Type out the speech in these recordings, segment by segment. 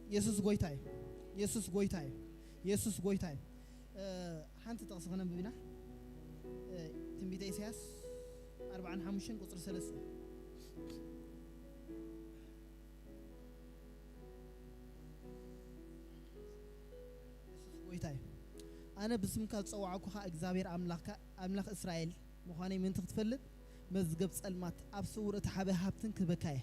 የሱስ ጎይታ እዩ። የሱስ ጎይታ እዩ። የሱስ ጎይታ እዩ። እ፣ ሓንቲ ጥቕሲ ከነንብብ ኢና። እ፣ ትንቢተ ኢሳያስ ኣርብዓን ሓሙሽተን ቁጽሪ ሰለስተ። የሱስ ጎይታ እዩ። ኣነ ብስምካ ዝጸዋዕኩኻ እግዚኣብሔር ኣምላኽካ፣ ኣምላኽ እስራኤል ምዃነይ ምእንቲ ክትፈልጥ፣ መዝገብ ጸልማት ኣብ ስውር እተሓብአ ሃብትን ክህበካ እየ።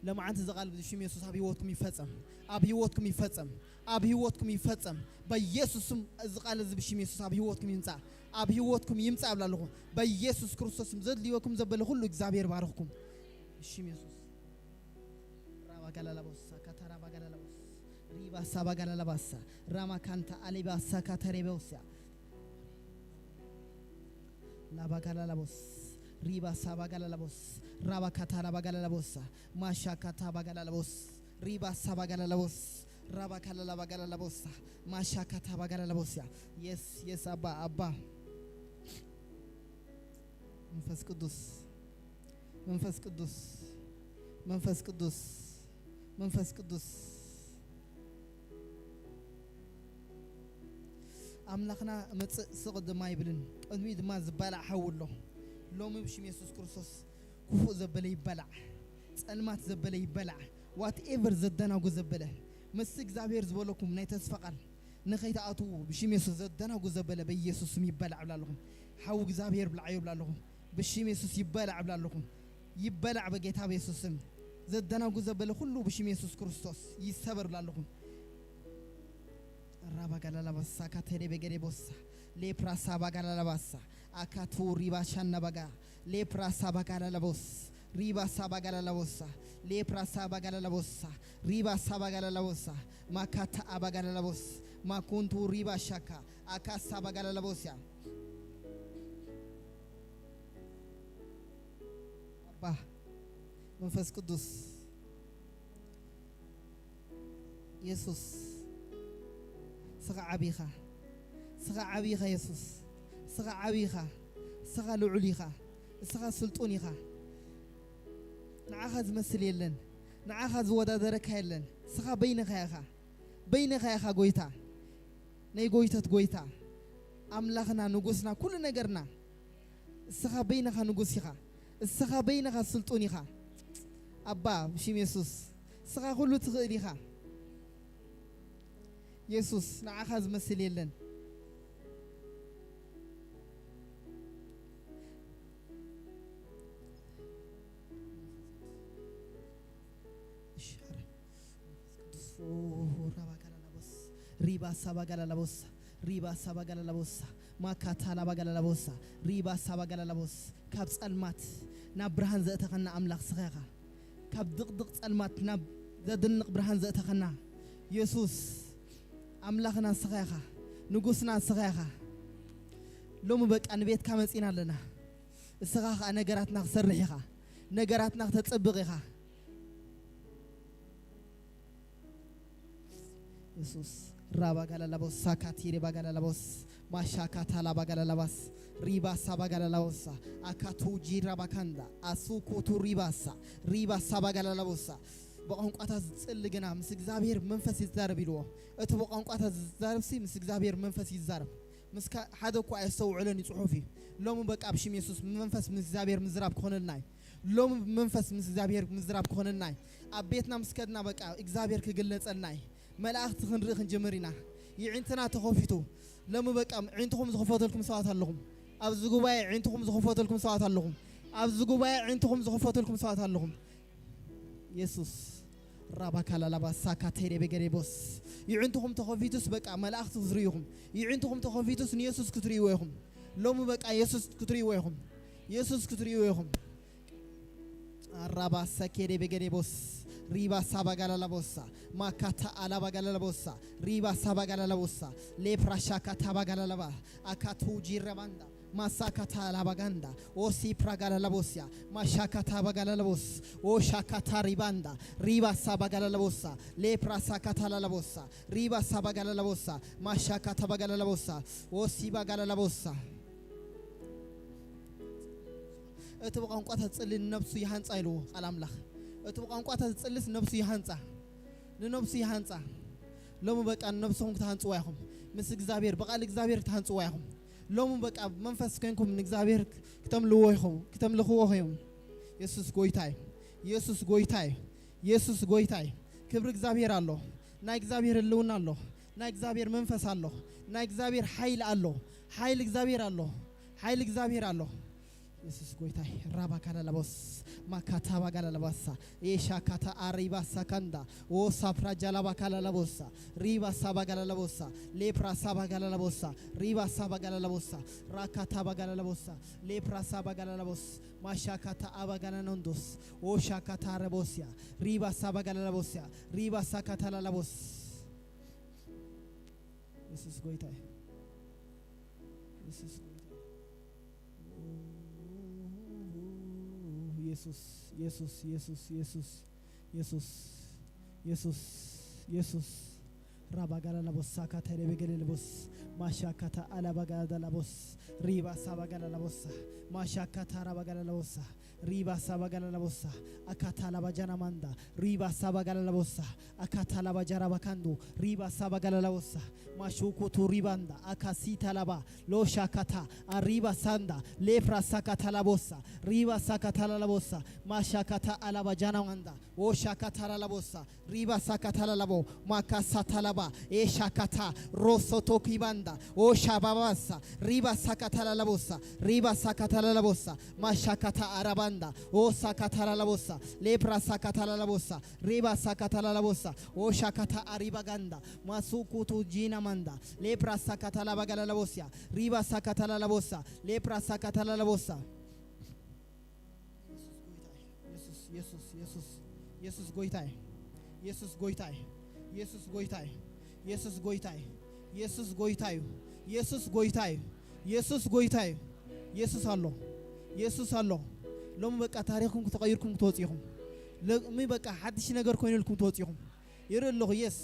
ለማዓንቲ እዚ ቃል ብሽም የሱስ ኣብ ህይወትኩም ይፈጸም። ኣብ ህይወትኩም ይፈጸም። ኣብ ህይወትኩም ይፈጸም። በየሱስ ስም እዚ ቃል እዚ ብሽም የሱስ ኣብ ህይወትኩም ይምጻእ። ኣብ ህይወትኩም ይምጻእ እብላ ኣለኹ። በየሱስ ክርስቶስ ስም ዘድልዮኩም ዘበለ ኩሉ እግዚኣብሔር ባርኽኩም። ብሽም የሱስ። ራባ ጋላላቦሳ፣ ካታ ራባ ጋላላቦስ። ሪባ ሳባ ጋላላባሳ። ራማ ካንታ ኣሊባሳ ካታ ሬበውስያ። ላባ ጋላላቦስ። ሪባ ሳባ ጋላላቦስ። ራባ ካታ ራባ ጋላላቦሳ። ማሻ ካታ ባጋላላቦስ። ሪባ ሳባ ጋላላቦስ። ራባ ካላላ ባጋላላቦሳ። ማሻ ካታ ባጋላላቦስያ። የስ፣ የስ፣ ኣባ፣ ኣባ። መንፈስ ቅዱስ፣ መንፈስ ቅዱስ፣ መንፈስ ቅዱስ፣ መንፈስ ቅዱስ። ኣምላኽና እመጽእ ስቕ ድማ ኣይብልን፣ ቅድሚኡ ድማ ዝበላዕ ሓዊ ኣሎ። ሎሚ ብሽም የሱስ ክርስቶስ ክፉእ ዘበለ ይበላዕ፣ ጸልማት ዘበለ ይበላዕ፣ ዋትኤቨር ዘደናጉ ዘበለ፣ ምስ እግዚኣብሔር ዝበለኩም ናይ ተስፋ ቃል ንኸይትኣትዉ ብሽም የሱስ ዘደናጉ ዘበለ በኢየሱስ ስም ይበላዕ እብላ ኣለኹም። ሓዊ እግዚኣብሔር ብላዓዮ እብላ ኣለኹም። ብሽም የሱስ ይበላዕ እብላ ኣለኹም። ይበላዕ በጌታ በኢየሱስ ስም። ዘደናጉ ዘበለ ኩሉ ብሽም የሱስ ክርስቶስ ይሰበር እብላ ኣለኹም። ራባ ጋላላ ባሳ ካቴሬ በገሬ ቦሳ ሌፕራ ሳባ ጋላላ ባሳ አካቱ ሪባ ሻና ባጋ ሌፕራ ሳባ ጋላላ ቦስ ሪባ ሳባ ጋላላ ቦሳ ሌፕራ ሳባ ጋላላ ቦሳ ሪባ ሳባ ጋላላ ቦሳ ማካታ አባ ጋላላ ቦስ ማኩንቱ ሪባ ሻካ አካ ሳባ ጋላላ ቦስያ ኣባ መንፈስ ቅዱስ የሱስ፣ ስኻ ዓቢ ኢኻ። ስኻ ዓቢ ኢኻ የሱስ። ስኻ ዓቢ ኢኻ። ስኻ ልዑል ኢኻ። ስኻ ስልጡን ኢኻ። ንዓኻ ዝመስል የለን። ንዓኻ ዝወዳደረካ የለን። ስኻ በይንኻ ኢኻ። በይንኻ ኢኻ ጎይታ። ናይ ጎይቶት ጎይታ። ኣምላኽና፣ ንጉስና፣ ኩሉ ነገርና። እስኻ በይንኻ ንጉስ ኢኻ። እስኻ በይንኻ ስልጡን ኢኻ። ኣባ፣ ብሽም የሱስ፣ እስኻ ኩሉ ትኽእል ኢኻ። የሱስ፣ ንዓኻ ዝመስል የለን። እሺ፣ ሐረ። መንፈስ ቅዱስ፣ ኦ፣ ራባ ጋላላቦስ፣ ሪባ ሳባ ጋላላቦስ፣ ሪባ ሳባ ጋላላቦስ፣ ማካታ ላባ ጋላላቦስ፣ ሪባ ሳባ ጋላላቦስ፣ ካብ ጸልማት ናብ ብርሃን ዘእተኸና ኣምላኽ ስኻ ኢኻ። ካብ ድቕድቕ ጸልማት ናብ ዘደንቕ ብርሃን ዘእተኸና የሱስ ኣምላኽና ስኻ ኢኻ። ንጉስና ስኻ ኢኻ። ሎሚ በቃ ንቤትካ መጺና ኣለና። እስኻ ኸኣ ነገራትና ክሰርሕ ኢኻ። ነገራትና ክተጸብቕ ኢኻ። የሱስ ራባ ጋላላቦስ ሳካቲ ሪባ ጋላላቦስ ማሻካታ ላባ ጋላላባስ ሪባ ሳባ ጋላላቦሳ አካቱ ጂራ ባካንዳ አሱኩቱ ሪባሳ ሪባ ሳባ ጋላላቦሳ። ብቋንቋታት ዝጽሊ ግና ምስ እግዚኣብሔር መንፈስ ይዛረብ ኢልዎ። እቲ ብቋንቋታት ዝዛረብሲ ምስ እግዚኣብሔር መንፈስ ይዛረብ። ምስ ካ-፣ ሓደ እኳ ኣየስተውዕሎን እዩ ጽሑፍ እዩ። ሎሚ በቃ ብሽም የሱስ መንፈስ ምስ እግዚኣብሔር ምዝራብ ክኾነልና እዩ። ሎሚ መንፈስ ምስ እግዚኣብሔር ምዝራብ ክኾነልና እዩ። ኣብ ቤትና ምስ ከድና በቃ እግዚኣብሔር ክግለጸልና እዩ። መላእኽቲ ክንርኢ ክንጅምር ኢና። ይዕንትና ተኸፊቱ። ሎሚ በቃ ዕንትኹም ዝኸፈተልኩም ሰባት ኣለኹም። ኣብዚ ጉባኤ ዕንትኹም ዝኸፈተልኩም ሰባት ኣለኹም። ኣብዚ ጉባኤ ዕንትኹም ዝኸፈተልኩም ሰባት ኣለኹም። የሱስ ራባ ካላላባ ሳካ ቴሬ በገሬቦስ። ይዕንትኹም ተኸፊቱስ በቃ መላእኽቲ ክትርእዩ ኢኹም። ይዕንትኹም ተኸፊቱስ ንየሱስ ክትርእይዎ ኢኹም። ሎሚ በቃ የሱስ ክትርእይዎ ኢኹም። የሱስ ክትርእይዎ ኢኹም። ኣራባ ሰኬዴ በገዴቦስ ሪባ ሳባ ጋላላቦሳ ማካታ አላባ ጋላላቦሳ ሪባ ሳባ ጋላላቦሳ ሌፕራሻካ ታባ ጋላላባ አካቱ ጂረባንዳ ማሳካታ ላባጋንዳ ኦሲ ፕራጋላላቦስያ ማሻካታ ባጋላላቦስ ኦሻካታ ሪባንዳ ሪባ ሳባ ጋላላቦሳ ሌፕራሳካታ ላላቦሳ ሪባ ሳባ ጋላላቦሳ ማሻካታ ባጋላላቦሳ ኦሲ ባጋላላቦሳ። እቲ ብቋንቋታት ዝጽሊ ንነብሱ ይሃንጻ ኢልዎ ቃል ኣምላኽ። እቲ ብቋንቋታት ዝጽልስ ነብሱ ይሃንጻ፣ ንነብሱ ይሃንጻ። ሎሚ በቃ ነብስኹም ክትሃንጽዋ ኢኹም። ምስ እግዚኣብሔር፣ ብቓል እግዚኣብሔር ክትሃንጽዋ ኢኹም። ሎሚ በቃ ብመንፈስ ኮይንኩም ንእግዚኣብሔር ክተምልዎ ኢኹም፣ ክተምልኽዎ ኢኹም። የሱስ ጎይታ እዩ። የሱስ ጎይታ እዩ። የሱስ ጎይታ እዩ። ክብሪ እግዚኣብሔር ኣሎ። ናይ እግዚኣብሔር ህልውና ኣሎ። ናይ እግዚኣብሔር መንፈስ ኣሎ። ናይ እግዚኣብሔር ሓይሊ ኣሎ። ሓይሊ እግዚኣብሔር ኣሎ። ሓይሊ እግዚኣብሔር ኣሎ። የሱስ ጎይታይ። ራባ ካላላቦስ፣ ማካታ ባጋላላባሳ፣ ኤሻካታ ኣሪባሳ ካንዳ፣ ኦሳ ፕራጃላባ ካላላቦሳ፣ ሪባሳ ባጋላላቦሳ፣ ሌፕራሳ ባጋላላቦሳ፣ ሪባሳ ባጋላላቦሳ፣ ራካታ ባጋላላቦሳ፣ ሌፕራሳ ባጋላላቦስ፣ ማሻካታ ኣባጋናኖንዶስ፣ ኦሻካታ ረቦስያ፣ ሪባሳ ባጋላላቦስያ፣ ሪባሳ ካታላላቦስ። የሱስ ጎይታይ። የሱስ ጎይታይ። የሱስ፣ የሱስ፣ የሱስ፣ የሱስ፣ የሱስ፣ የሱስ፣ የሱስ፣ የሱስ። ራባጋላላቦሳ ካታሌቤገሌለቦስ፣ ማሻካታ አላባጋዳላቦስ፣ ሪባሳ ባጋላላቦሳ፣ ማሻካታ ራባጋላላቦሳ፣ ሪባሳ ባጋላላቦሳ፣ አካታ ላባጃና ማንዳ፣ ሪባሳ ባጋላላቦሳ፣ አካታ ላባጃራ ባካንዶ፣ ሪባሳ ባጋላላቦሳ፣ ማሹኩቱ ሪባንዳ፣ አካሲታ ላባ፣ ሎሻካታ፣ አሪባ ሳንዳ፣ ሌፕራ ሳካታ ላቦሳ፣ ሪባ ሳካታ ላላቦሳ፣ ማሻካታ አላባጃና ማንዳ፣ ኦሻካታ ላላቦሳ፣ ሪባ ሳካታ ላላቦ፣ ማካሳ ታላባ፣ ኤሻካታ፣ ሮሶቶ ኪባንዳ፣ ኦሻባባሳ፣ ሪባ ሳካታ ላላቦሳ፣ ሪባ ሳካታ ላላቦሳ፣ ማሻካታ አራባንዳ፣ ኦሳካታ ላላቦሳ፣ ሌፕራ ሳካታ ላላቦሳ፣ ሪባ ሳካታ ላላቦሳ፣ ኦሻካታ አሪባጋንዳ፣ ማሱኩቱ ጂና ማንዳ፣ ሌፕራ ሳካታ ላባጋ ላላቦሲያ፣ ሪባ ሳካታ ላላቦሳ፣ ሌፕራ ሳካታ ላላቦሳ። የሱስ ጎይታይ፣ የሱስ፣ የሱስ፣ የሱስ፣ የሱስ ጎይታይ፣ የሱስ ጎይታይ፣ የሱስ ጎይታይ፣ የሱስ ጎይታይ፣ የሱስ ጎይታዩ፣ የሱስ ጎይታዩ፣ የሱስ ጎይታዩ። የሱስ ኣሎ፣ የሱስ ኣሎ። ሎሚ በቃ ታሪኽኩም ተቐይርኩም ክትወጽኡ ኢኹም። ሎሚ በቃ ሓድሽ ነገር ኮይኑልኩም ትወጽኡ ኢኹም። ይርኢ ኣለኹ፣ የስ።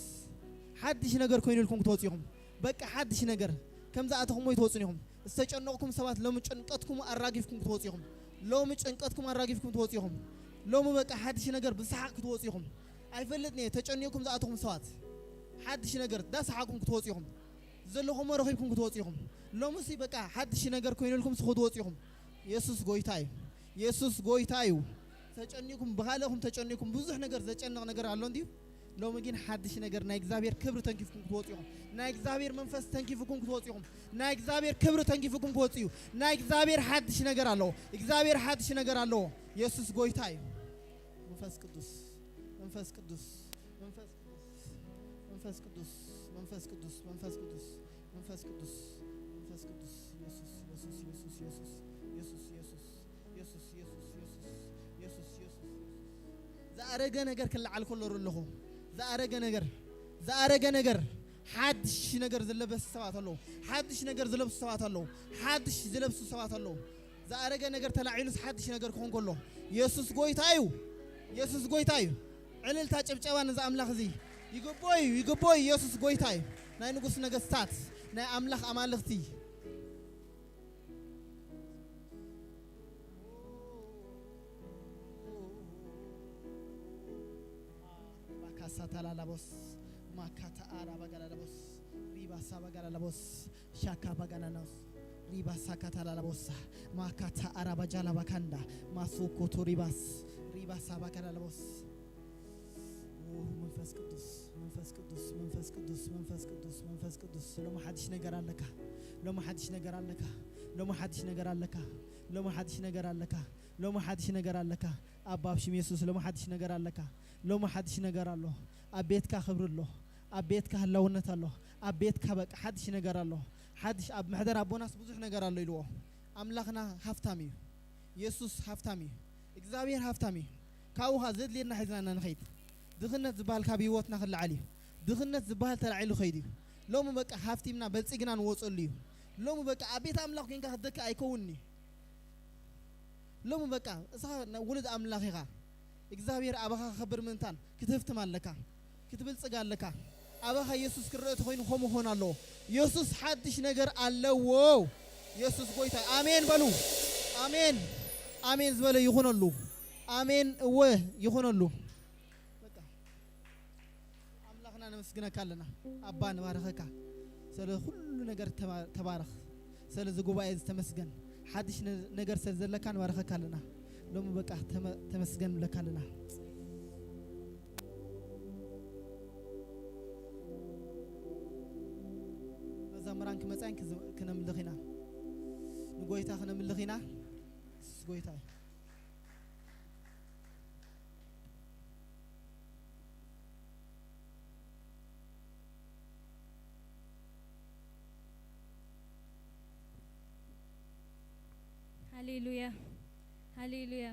ሓድሽ ነገር ኮይኑልኩም ክትወጽኡ ኢኹም። በቃ ሓድሽ ነገር። ከም ዝኣተኹሞ ኣይትወጹን ኢኹም። ዝተጨነቕኩም ሰባት ሎሚ ጭንቀትኩም ኣራጊፍኩም ክትወጹ ኢኹም። ሎሚ ጭንቀትኩም ኣራጊፍኩም ትወጹ ኢኹም። ሎሚ በቃ ሓድሽ ነገር ብሰሓቕ ክትወጹ ኢኹም። ኣይፈልጥን እየ፣ ተጨኒቕኩም ዝኣተኹም ሰባት። ሓድሽ ነገር ዳሰሓቕኩም ክትወጹ ኢኹም። ዘለኹሞ ረኺብኩም ክትወጹ ኢኹም። ሎምሲ በቃ ሓድሽ ነገር ኮይኑልኩም ስኹ ትወጹ ኢኹም። የሱስ ጎይታ እዩ። የሱስ ጎይታ እዩ። ተጨኒቕኩም፣ ብኻልእኹም ተጨኒቕኩም፣ ብዙሕ ነገር ዘጨንቕ ነገር ኣሎ እንድዩ። ሎሚ ግን ሓድሽ ነገር፣ ናይ እግዚኣብሔር ክብሪ ተንኪፍኩም ክትወጹ ኢኹም። ናይ እግዚኣብሔር መንፈስ ተንኪፍኩም ክትወጹ ኢኹም። ናይ እግዚኣብሔር ክብሪ ተንኪፍኩም ክትወጹ እዩ። ናይ እግዚኣብሔር ሓድሽ ነገር ኣለዎ። እግዚኣብሔር ሓድሽ ነገር ኣለዎ። የሱስ ጎይታ እዩ። መንፈስ ቅዱስ፣ መንፈስ ቅዱስ፣ መንፈስ ቅዱስ፣ መንፈስ ቅዱስ፣ መንፈስ ቅዱስ፣ መንፈስ ቅዱስ፣ መንፈስ ቅዱስ፣ የሱስ፣ የሱስ፣ የሱስ፣ የሱስ፣ የሱስ፣ የሱስ፣ የሱስ፣ የሱስ፣ የሱስ፣ የሱስ። ዝኣረገ ነገር ክለዓል ከሎ ኣለኹ። ዝኣረገ ነገር፣ ዝኣረገ ነገር፣ ሓድሽ ነገር ዝለበስ ሰባት ኣለዉ። ሓድሽ ነገር ዝለብሱ ሰባት ኣለዉ። ሓድሽ ዝለብሱ ሰባት ኣለዉ። ዝኣረገ ነገር ተላዒሉስ ሓድሽ ነገር ክኾን ከሎ፣ የሱስ ጎይታ እዩ። የሱስ ጎይታ እዩ። ዕልልታ፣ ጭብጨባ ነዚ ኣምላኽ እዚ። ይግቦ እዩ፣ ይግቦ እዩ። የሱስ ጎይታ እዩ። ናይ ንጉስ ነገስታት፣ ናይ ኣምላኽ ኣማልኽቲ። ባካሳ ታላላቦስ፣ ማካታ አራ ባጋላላቦስ፣ ሪባሳ ባጋላላቦስ፣ ሻካ ባጋላናስ፣ ሪባሳ ካታላላቦሳ፣ ማካታ አራ ባጃላ ባካንዳ፣ ማሱኩቱ ሪባስ፣ ሪባሳ ባጋላላቦስ። ኦ መንፈስ ቅዱስ፣ መንፈስ ቅዱስ፣ መንፈስ ቅዱስ፣ መንፈስ ቅዱስ፣ መንፈስ ቅዱስ። ሎሚ ሓድሽ ነገር ኣለካ። ሎሚ ሓድሽ ነገር ኣለካ። ሎሚ ሓድሽ ነገር ኣለካ። ሎሚ ሓድሽ ነገር ኣለካ። ሎሚ ሓድሽ ነገር ኣለካ። ኣባ ኣብ ሽም የሱስ ሎሚ ሓድሽ ነገር ኣለካ። ሎሚ ሓድሽ ነገር ኣሎ። ኣብ ቤትካ ክብሪ ኣሎ። ኣብ ቤትካ ህላውነት ኣሎ። ኣብ ቤትካ በቃ ሓድሽ ነገር ኣሎ። ሓድሽ ኣብ መሕደር ኣቦናስ ብዙሕ ነገር ኣሎ ኢልዎ። ኣምላኽና ሃፍታም እዩ። የሱስ ሃፍታም እዩ። እግዚኣብሔር ሃፍታም እዩ። ካብኡ ኸዓ ዘድልየና ሒዝና ኢና ንኸይድ። ድኽነት ዝበሃል ካብ ህይወትና ክለዓል እዩ። ድኽነት ዝበሃል ተላዒሉ ኸይድ እዩ። ሎሚ በቃ ሃፍቲምና በልጺግና ንወጸሉ እዩ። ሎሚ በቃ ኣብ ቤት ኣምላኽ ኮይንካ ክትደክእ ኣይከውንን እዩ። ሎሚ በቃ እሳ ውሉድ ኣምላኽ ኢኻ። እግዚኣብሔር ኣባኻ ክኸብር ምእንታን ክትህፍትም ኣለካ፣ ክትብልጽግ ኣለካ። ኣባኻ የሱስ ክረአ ተኾይኑ ከምኡ ክኾን ኣለዎ። የሱስ ሓድሽ ነገር ኣለዎ። የሱስ ጎይታ። ኣሜን በሉ። ኣሜን። ኣሜን ዝበለ ይኹነሉ። ኣሜን እወ ይኹነሉ። በቃ ኣምላኽና ነመስግነካ ኣለና ኣባ፣ ንባረኸካ። ስለ ኩሉ ነገር ተባ- ተባረኽ። ስለዚ ጉባኤ ዝተመስገን ሓድሽ ነ- ነገር ስለ ዘለካ ንባረኸካ ኣለና። ሎሚ በቃ ተመ- ተመስገን ንብለካ ኣለና። መዛምራን ክመጻን ክዝ- ክነምልኽ ኢና፣ ንጎይታ ክነምልኽ ኢና። ንሱስ ጎይታ እዩ። ሃሌሉያ፣ ሃሌሉያ።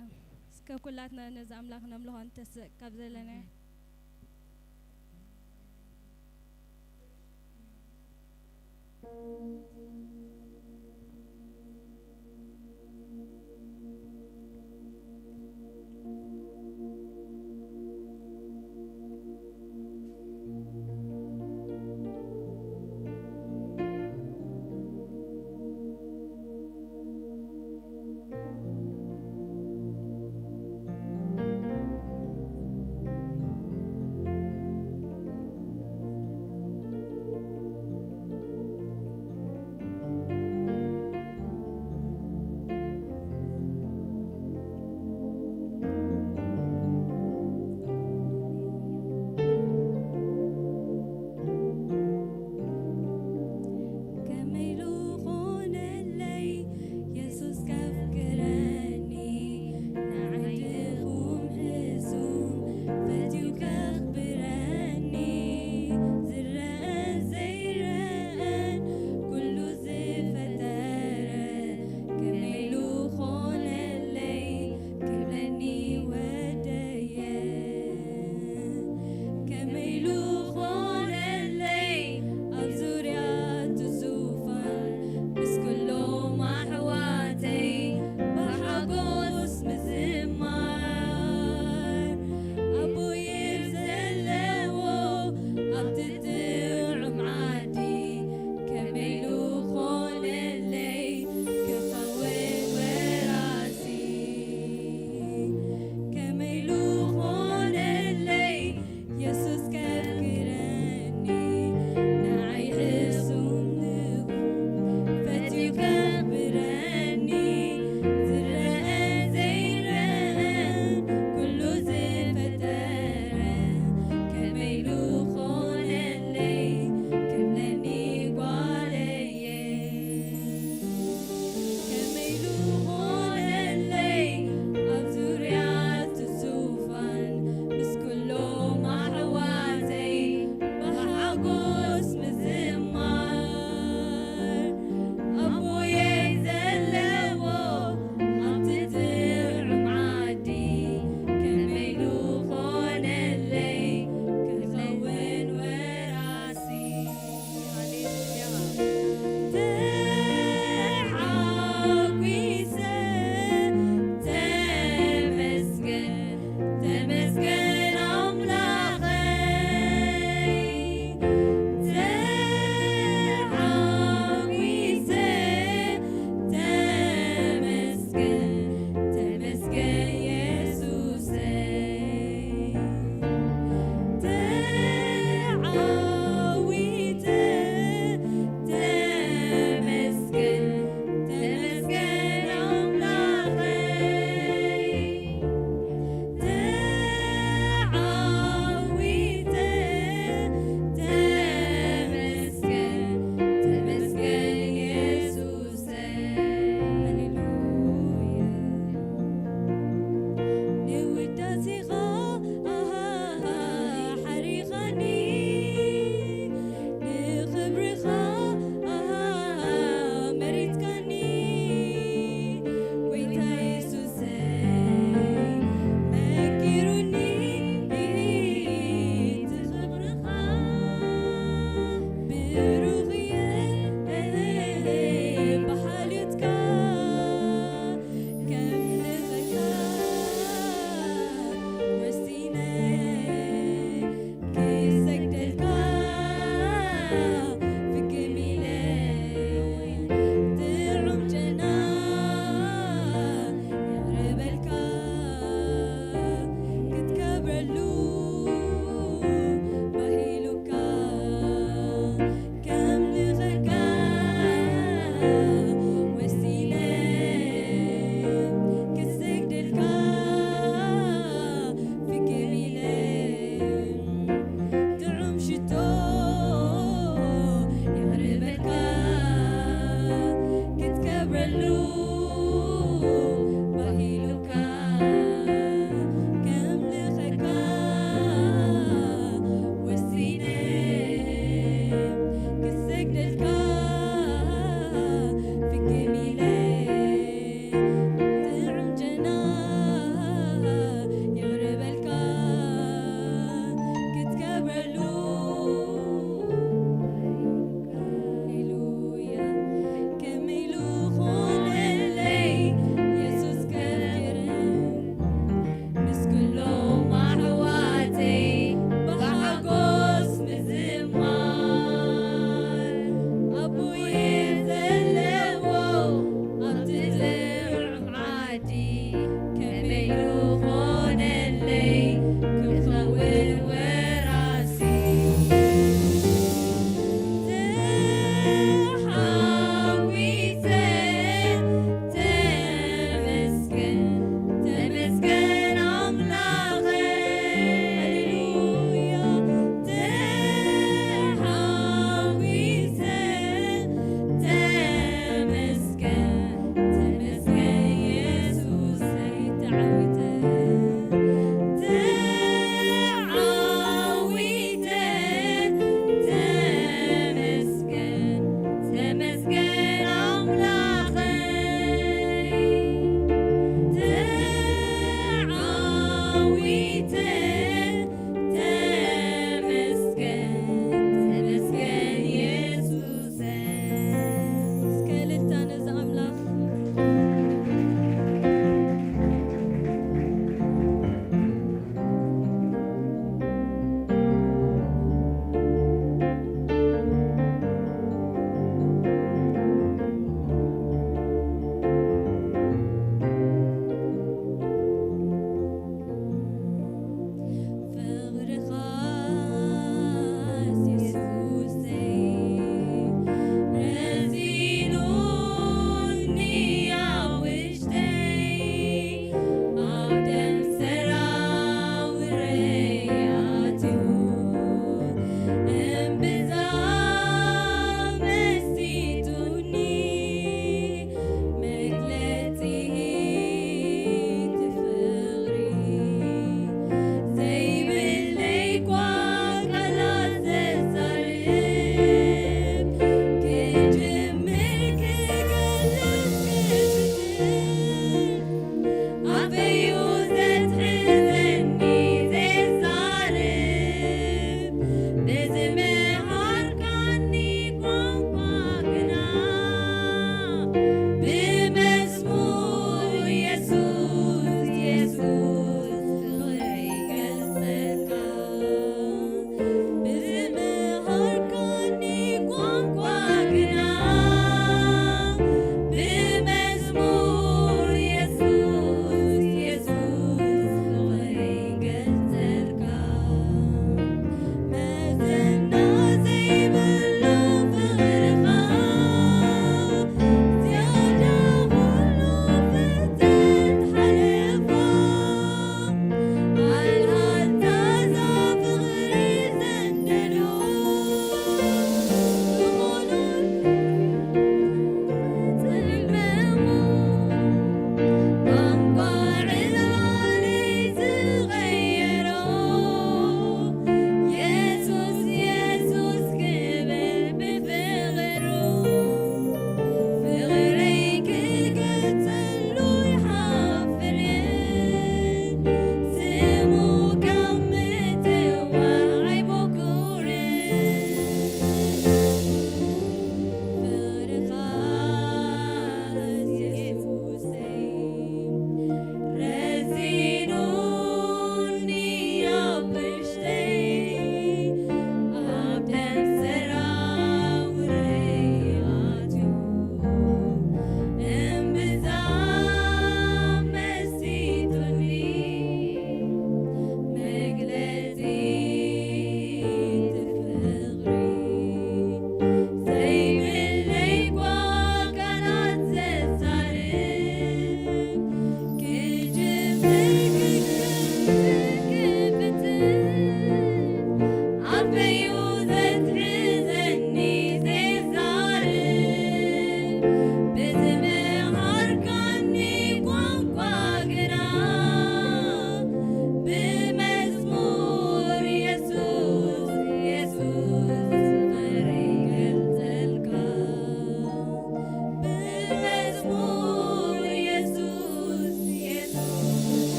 እስከ ኩላትና ነዚ ኣምላኽ ነምልኾ እንተስእ ካብ ዘለና።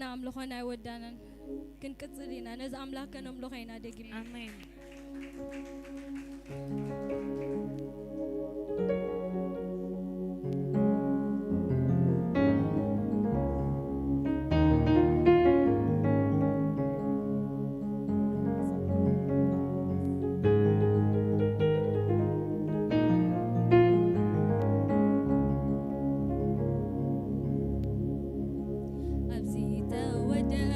ንኣምልኾና ኣይወዳናን፣ ክንቅጽል ኢና። ነዚ ኣምላኽ ከነምልኾ ኢና ደጊምና። ኣሜን። ኣብዚ ተወደአ፣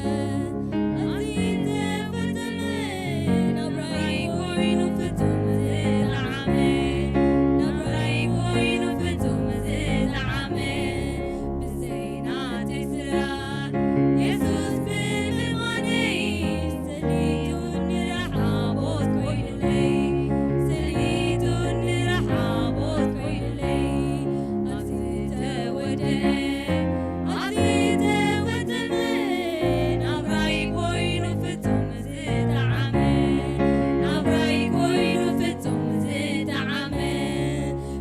ኣብዚ ተፈጸመ፣ ናብራይ ኮይኑ ፍጹም ዝጠዓመ፣ ናብራይ ኮይኑ ፍጹም ዝጠዓመ፣ ብዘይ ናተይ ስራሕ የሱስ ብምማነይ፣ ሰሊጡኒ ረሓቦት ኮይኑለይ፣ ሰሊጡኒ ረሓቦት ኮይኑለይ። ኣብዚ ተወደአ፣ ኣብዚ ተወደመ፣ ናብራይ ኮይኑ ፍጹም ዝጠዓመ፣ ናብራይ ኮይኑ ፍጹም ዝጠዓመ፣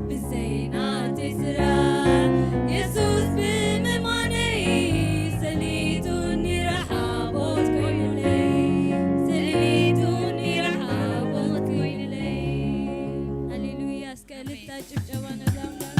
ብዘይ ናተይ ስራሕ የሱስ ብምማነይ፣ ሰሊጡኒ ረሓቦት ኮይኑለይ፣ ሰሊጡኒ ረሓቦት ኮይኑለይ። ሃሌሉያ። እስከ እልልታ ጭብጨባ ነዛ ኣምላኽ።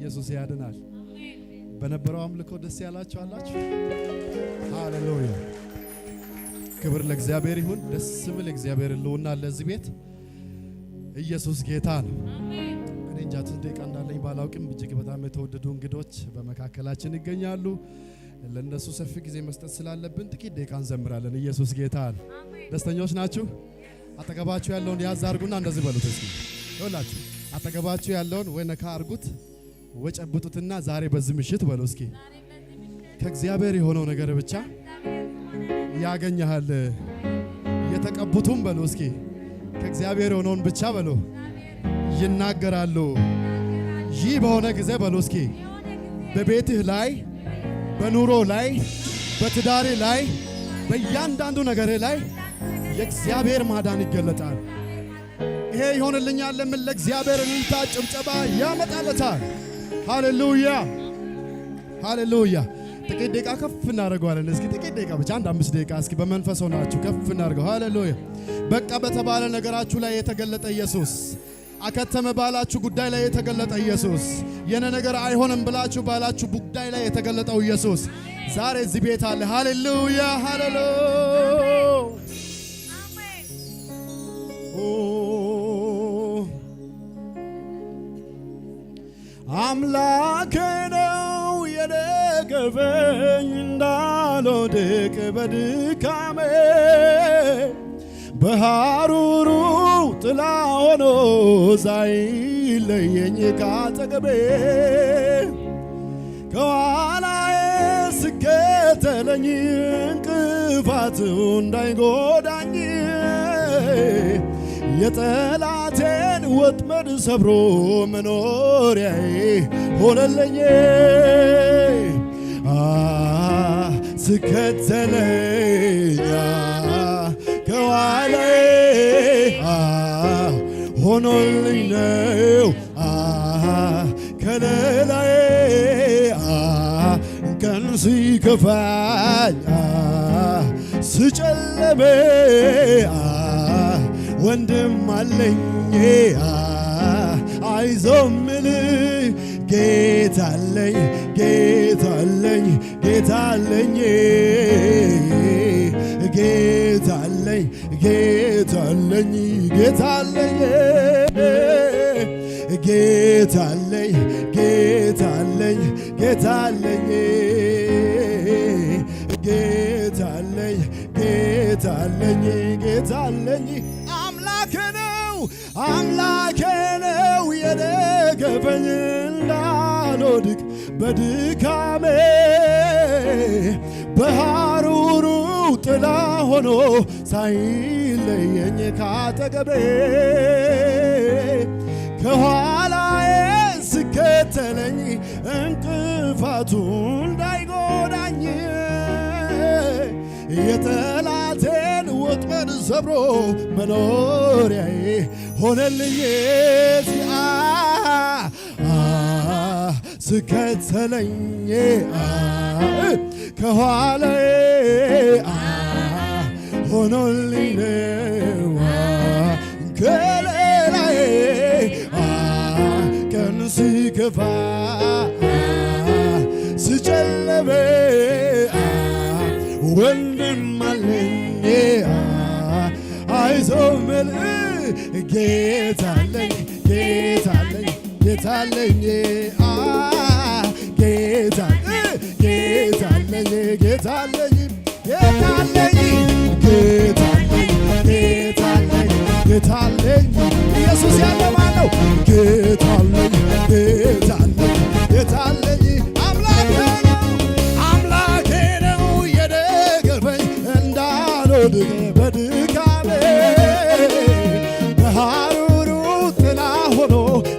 ኢየሱስ ያድናል። በነበረው አምልኮ ደስ ያላችሁ አላችሁ? ሃሌሉያ! ክብር ለእግዚአብሔር ይሁን። ደስ የሚል እግዚአብሔር ህልውና ለዚህ ቤት። ኢየሱስ ጌታ ነው። እኔ እንጃ ስንት ደቂቃ እንዳለኝ ባላውቅም እጅግ በጣም የተወደዱ እንግዶች በመካከላችን ይገኛሉ። ለእነሱ ሰፊ ጊዜ መስጠት ስላለብን ጥቂት ደቂቃ እንዘምራለን። ኢየሱስ ጌታ ነው። ደስተኞች ናችሁ? አጠገባችሁ ያለውን ያዝ አርጉና እንደዚህ በሉት እስኪ። ይኸውላችሁ አጠገባችሁ ያለውን ወይ ነካ አርጉት ወይ ጨብጡትና ዛሬ በዚህ ምሽት በሉ እስኪ። ከእግዚአብሔር የሆነው ነገር ብቻ ያገኘሃል። የተቀቡትም በሉ እስኪ ከእግዚአብሔር የሆነውን ብቻ በሉ ይናገራሉ። ይህ በሆነ ጊዜ በሉ እስኪ በቤትህ ላይ፣ በኑሮ ላይ፣ በትዳሬ ላይ፣ በእያንዳንዱ ነገሬ ላይ የእግዚአብሔር ማዳን ይገለጣል። ይሄ ይሆንልኛል ለምን ለእግዚአብሔር እልልታ ጭብጨባ ያመጣለታል። ሃሌሉያ፣ ሃሌሉያ። ጥቂት ደቂቃ ከፍ እናደርገዋለን። እስኪ ጥቂት ደቂቃ ብቻ፣ አንድ አምስት ደቂቃ እስኪ በመንፈስ ሆናችሁ ከፍ እናደርገው። ሃሌሉያ። በቃ በተባለ ነገራችሁ ላይ የተገለጠ ኢየሱስ፣ አከተመ ባላችሁ ጉዳይ ላይ የተገለጠ ኢየሱስ፣ የነ ነገር አይሆንም ብላችሁ ባላችሁ ጉዳይ ላይ የተገለጠው ኢየሱስ ዛሬ እዚህ ቤት አለ። ሃሌሉያ፣ ሃሌሉያ። ኦ፣ አምላክ ነው የደገፈኝ እንዳልወድቅ በድካሜ፣ በሐሩሩ ጥላ ሆኖ ሳይለየኝ ካጠገቤ፣ ከኋላዬ ስከተለኝ እንቅፋቱ እንዳይጎዳኝ፣ የጠላቴን ወጥመድ ሰብሮ መኖሪያዬ ሆነልኝ። አ፣ ስከተለኝ፣ አ፣ ከኋላዬ፣ አ፣ ሆኖልኝ ነው፣ አ፣ ከለላዬ፣ አ፣ ቀን ሲከፋኝ፣ አ፣ ስጨለመ፣ አ፣ ወንድም አለኝ፣ አ፣ አይዞህ ምል ጌታ አለኝ፣ ጌታ አለኝ፣ ጌታ አለኝ፣ ጌታ አለኝ፣ ጌታ አለኝ፣ ጌታ አለኝ፣ ጌታ አለኝ፣ ጌታ አለኝ፣ ጌታ አለኝ፣ ጌታ አለኝ፣ ጌታ አለኝ፣ ጌታ አለኝ። አምላኬ ነው፣ አምላኬ ነው የደገፈኝ እንዳልወድቅ በድካሜ፣ በሐሩሩ ጥላ ሆኖ ሳይለየኝ ካጠገቤ፣ ከኋላዬ ስከተለኝ እንቅፋቱ እንዳይጎዳኝ፣ የጠላቴን ወጥመድ ሰብሮ መኖሪያዬ ሆነልኝ። አ፣ አ፣ ስከተለኝ፣ አ፣ ከኋላዬ፣ አ፣ ሆኖልኝ ነው፣ አ፣ ከለላዬ፣ አ፣ ቀን ሲከፋ፣ አ፣ ሲጨልም፣ አ፣ ወንድም አለኝ፣ አ፣ አይዞህ ምል ጌታ አለኝ፣ ጌታ አለኝ፣ ጌታ አለኝ፣ አ፣ ጌታ፣ ጌታ አለኝ፣ ጌታ አለኝ፣ ጌታ አለኝ፣ ጌታ አለኝ፣ ጌታ አለኝ፣ ጌታ አለኝ። ኢየሱስ ያለ ማን ነው? ጌታ አለኝ፣ ጌታ አለኝ፣ ጌታ አለኝ። አምላኬ ነው፣ አምላኬ ነው የደገፈኝ እንዳልወድቅ በድካሜ፣ በሐሩሩ ጥላ ሆኖ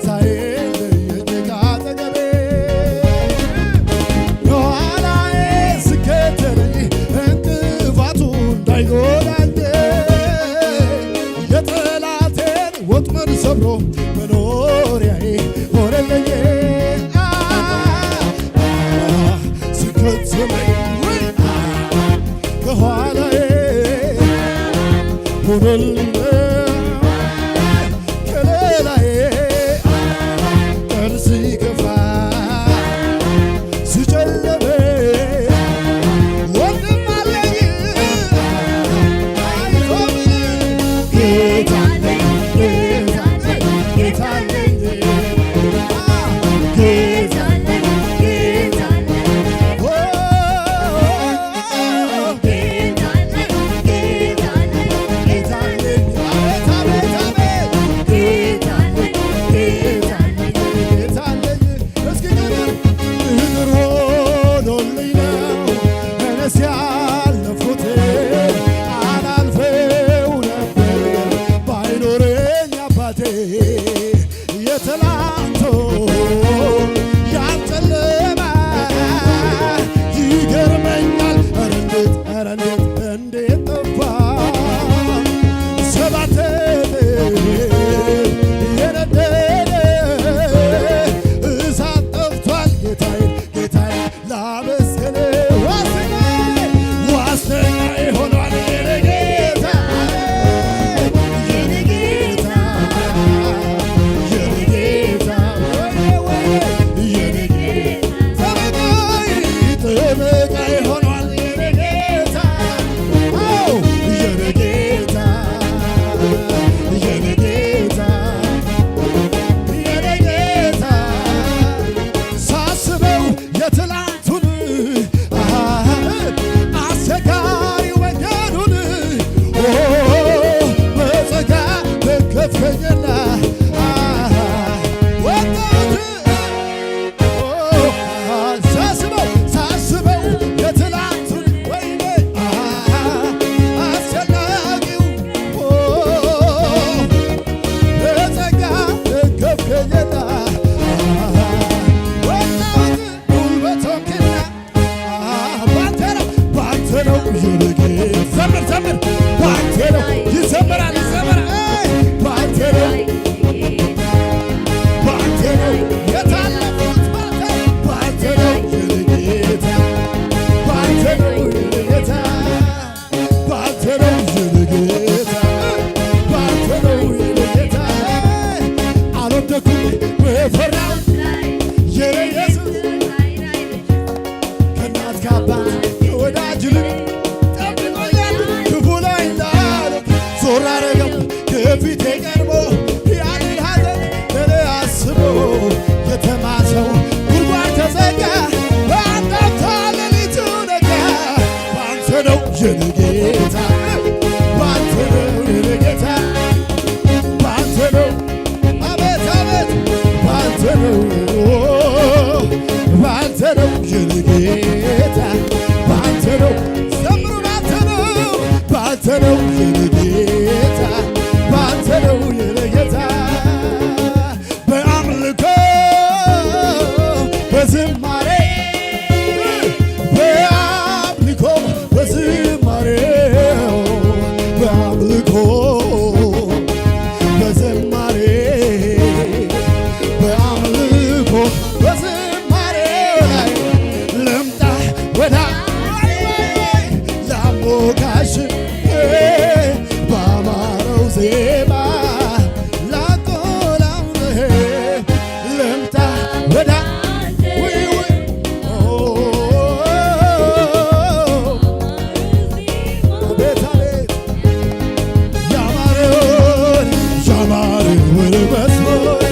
ሳይለየኝ ካጠገቤ፣ ከኋላዬ ስከተለኝ እንቅፋቱ እንዳይጎዳኝ፣ የጠላቴን ወጥመድ ሰብሮ መኖሪያዬ ሆነልኝ። አ፣ አ፣ ስከተለኝ፣ ወይ፣ አ፣ ከኋላዬ ሆኖልኝ ከለላዬ፣ ቀን ሲከፋ ነጋ፣ በአንድ አፍታ ሌሊቱ ነጋ። ባንተ ነው የኔ ጌታ፣ ባንተ ነው የኔ ጌታ፣ ባንተ ነው። አቤት አቤት፣ ባንተ ነው፣ ባንተ ነው የኔ ጌታ፣ ባንተ ነው። ዘምሩ፣ ባንተ ነው፣ ባንተ ነው የኔ ጌታ፣ ባንተ ነው የኔ ጌታ። በአምልኮ በዝማሬ፣ በአምልኮ በዝማሬው፣ በአምልኮ በዝማሬ፣ በአምልኮ በዝማሬው ላይ ልምጣ ወደ ላሞካሽ በአማረው ዜማ ላቆላምህ ልምጣ ወደ ውይ ውይ ኦ፣ አቤት አቤት ያማረውን ያማረውን መዝሙር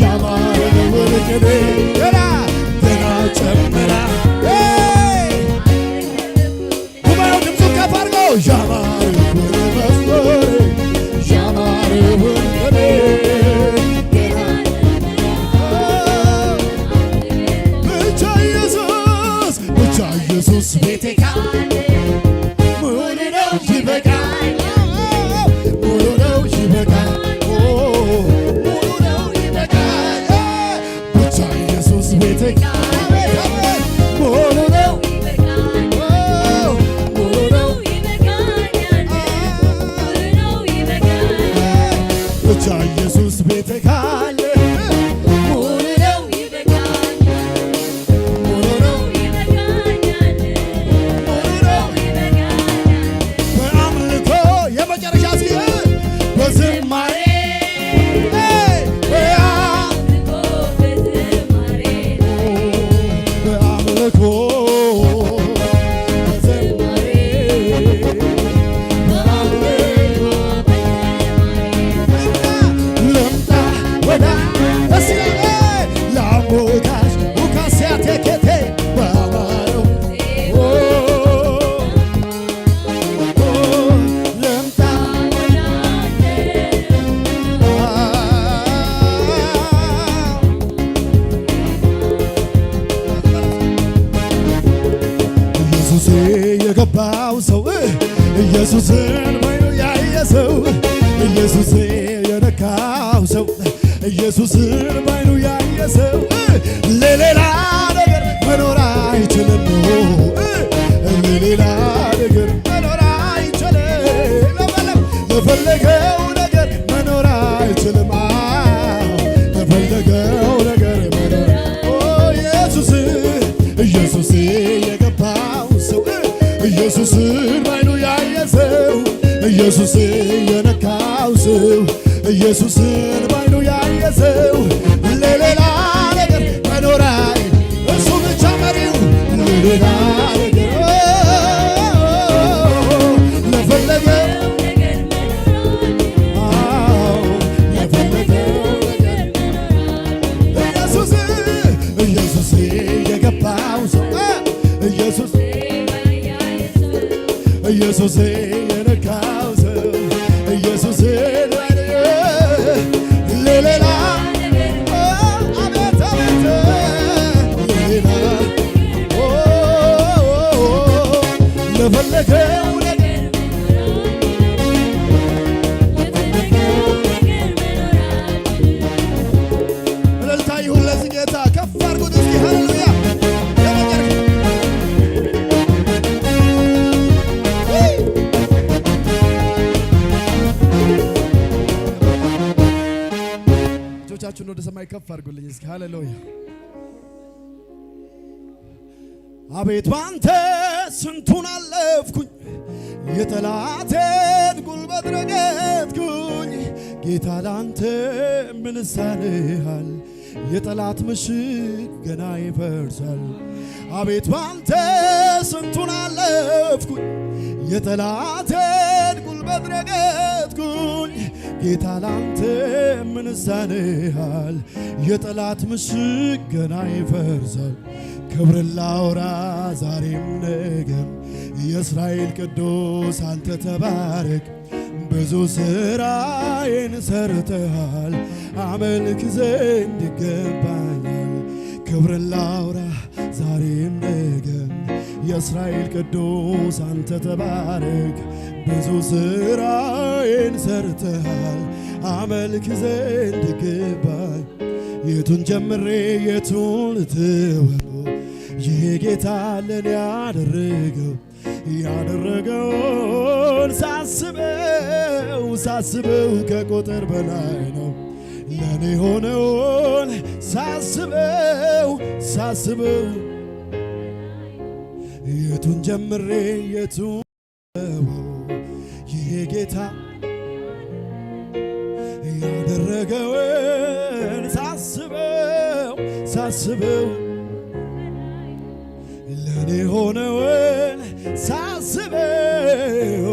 ያማረውን ቅኔ ገና ገና ጨምራ ጉባኤው ድምፁን ከፍ አድርጎ ያማረውን መዝሙር ያማረውን ቅኔ ብቻ ኢየሱስ ብቻ ኢየሱስ ቤቴ ካለ ሙሉ ነው ይበቃል፣ ሙሉ ነው ይበቃል፣ ኦ፣ ሙሉ ነው ይበቃል። ብቻ ኢየሱስ ቤቴ ሙሉ ነው፣ ኦ፣ ሙሉ ነው። ብቻ ኢየሱስ ቤቴ ካለ ሙሉ ነው፣ ሙሉ ነው። በአምልኮ የመጨረሻ እስኪ በዝማሬ በአምልኮ በዝማሬ በአምልኮ ልምጣ ወደ እስራኤል ላሞካሽ ውካስያ ቴኬቴ በአማረው ልምጣ ኢየሱሴ የገባው ሰው ኢየሱስን ባይኑ ያየ ሰው ኢየሱሴ የነካው ሰው ኢየሱስን ባይኑ ያየ ሰው ለሌላ ነገር መኖር አይችልም። ለሌላ ነገር መኖር አይችልም። ለፈለገው ነገር መኖር አይችልም። ለፈለገው ነገር መኖር ኦ ኢየሱስ ኢየሱስ የገባው ሰው ኢየሱስን ባይኑ ያየ ሰው ኢየሱስ የነካው ሰው ኢየሱስን ባይኑ ያየ ሰው ለሌላ ነገር መኖር አይ እሱ ብቻ መሪው ለሌላ ነገር ለፈለገ አዎ ለፈለገ ኢየሱስ ኢየሱስ የገባው ሰው ኢየሱስ ኢየሱስ የነካው ሰው ኢየሱስ ለሌላ አቤት አቤት ለሌላ ለፈለገው ነገር እልልታ ይሁን ለዚህ ጌታ። ከፍ አድርጉት እስኪ ሃሌሉያ። እጆቻችሁን ወደ ሰማይ ከፍ አድርጉልኝ እስኪ ሃሌሉያ። አቤት ባንተ ስንቱን አለፍኩኝ የጠላቴን ጉልበት ረገጥኩኝ ጌታ ላንተ ምን ይሳንሃል የጠላት ምሽግ ገና ይፈርሳል። አቤት ባንተ ስንቱን አለፍኩኝ የጠላቴን ጉልበት በድረገጥኩኝ ጌታ ላንተ ምን ሳንሃል? የጠላት ምሽግ ገና ይፈርሳል። ክብር ላውራ ዛሬም ነገም የእስራኤል ቅዱስ አንተ ተባረክ። ብዙ ስራዬን ሰርተሃል፣ አመልክ ዘንድ ይገባኛል። ክብርን ላውራ ዛሬም ነገም የእስራኤል ቅዱስ አንተ ተባረክ። ብዙ ስራዬን ሰርተሃል፣ አመልክ ዘንድ ይገባኝ። የቱን ጀምሬ የቱን ልተወው? ይሄ ጌታ ለኔ ያደረገው ያደረገውን ሳስበው ሳስበው ከቁጥር በላይ ነው። ለኔ ሆነውን ሳስበው ሳስበው የቱን ጀምሬ የቱን ይሄ ጌታ ያደረገውን ሳስበው ሳስበው ለኔ ሆነውን ሳስበው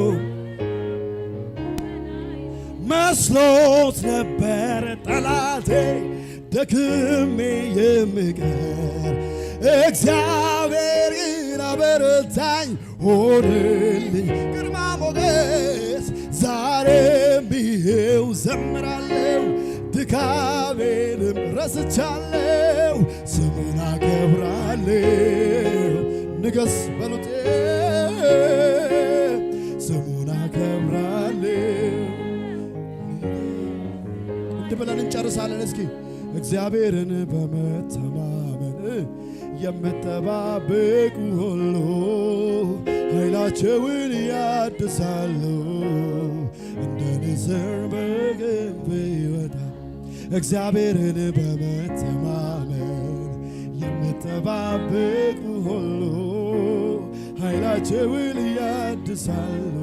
መስሎት ነበር ጠላቴ ደክሜ የምቀር። እግዚአብሔር ግን አበረታኝ፣ ሆነልኝ ግርማ ሞገስ። ዛሬም ይሄው ዘምራለሁ፣ ድካሜንም ረስቻለሁ፣ ስሙን አከብራለሁ። ንገስ በሉት፣ ስሙን አከብራለሁ። እንዲህ ብለን እንጨርሳለን። እስኪ እግዚአብሔርን በመተማመን የምጠባበቁ ሁሉ ኃይላቸውን ያድሳሉ፣ እንደ ንስር በክንፍ ይወጣሉ። እግዚአብሔርን በመተማመን የምጠባበቁ ሁሉ ኃይላቸውን ያድሳሉ።